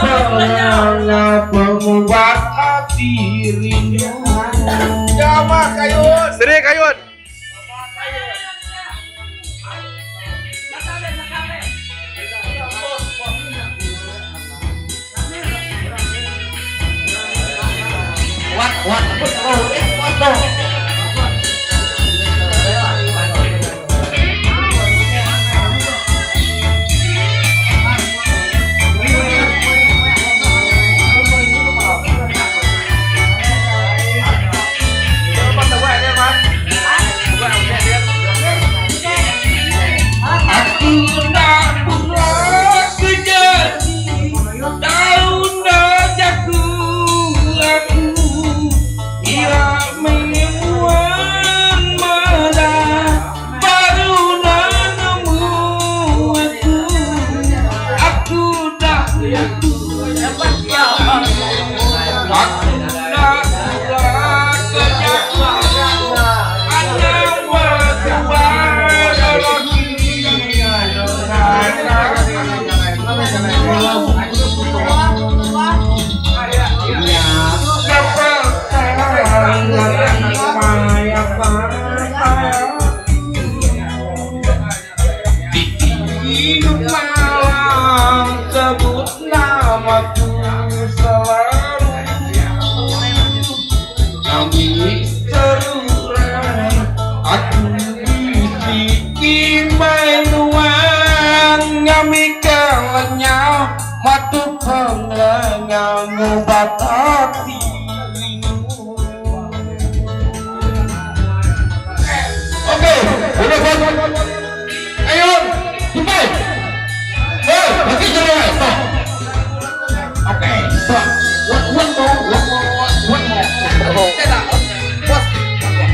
Pengelengah pengubat ati rindu. Jamah kayun. Seri kayun. Kuat kuat kuat kuat. Aku enda pulai ke jadi tau enda jaku aku ira meh nuan meda baru nemu aku aku dah Aku enda pulai ke jaku anang beguai lelaki. Matu pengelengah ngubat ati rindu. Okey, boleh buat. Ayo, tumpai. Hei, bagi jalan. Stop. Okey, stop.